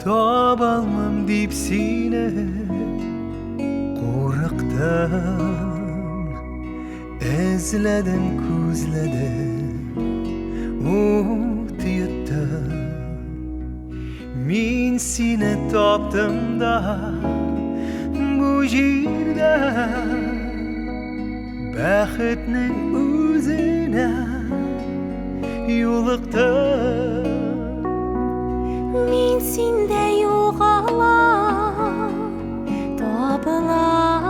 Табалмам дип сине курыктым. Эзләдем, күзләдем, ут йоттым. Мин сине таптым да бу җирдә бәхетнең үзенә юлыктым. Мин синдә югалам, табылам.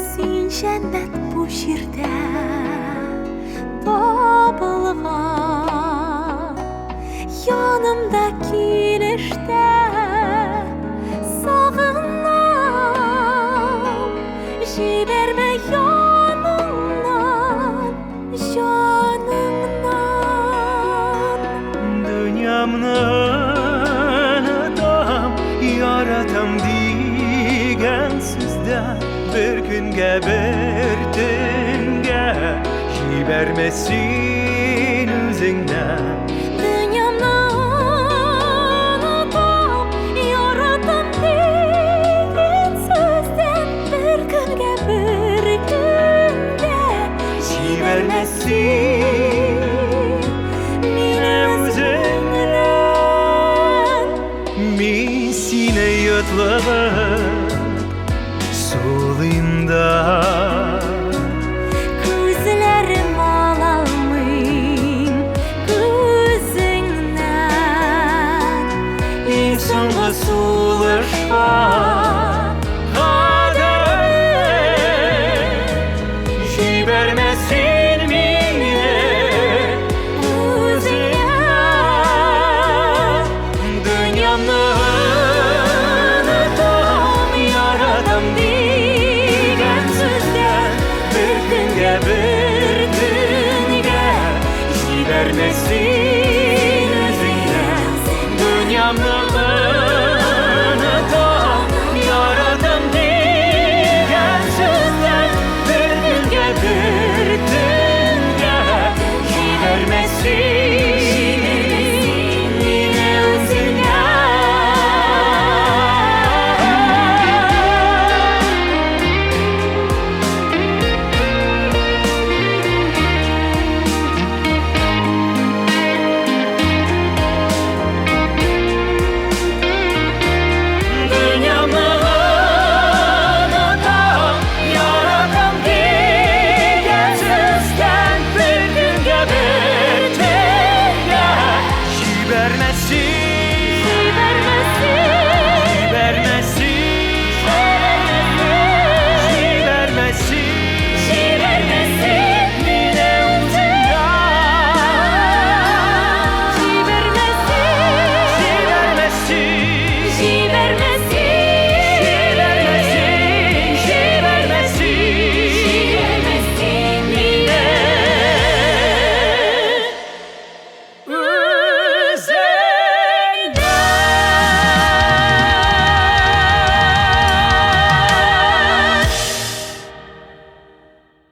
Син җәннәт бу җирдә табылган. Янымда килештә сагынам. Җибәрмә яныңнан, җаныңнан. Дөньямны онытам, яратам дигән сүздән бер көнгә, бер төнгә җибәрмә син үзеңнән. Дөньямны онытам, яратам дигән сүздән бер көнгә, бер төнгә Җибәрмә син мине үзеңнән. Мин сине йотлыгып сулыйм да. Күзләрем алалмыйм күзеңнән. Иң соңгы сулышка кадәр җибәрмә син мине үзеңнән. Дөньямны онытам, яратам дигән сүздән бер көнгә, бер төнгә җибәрмә син үзеңнән. Дөньямны онытам, яратам дигән сүздән бер көнгә, бер төнгә җибәрмә син.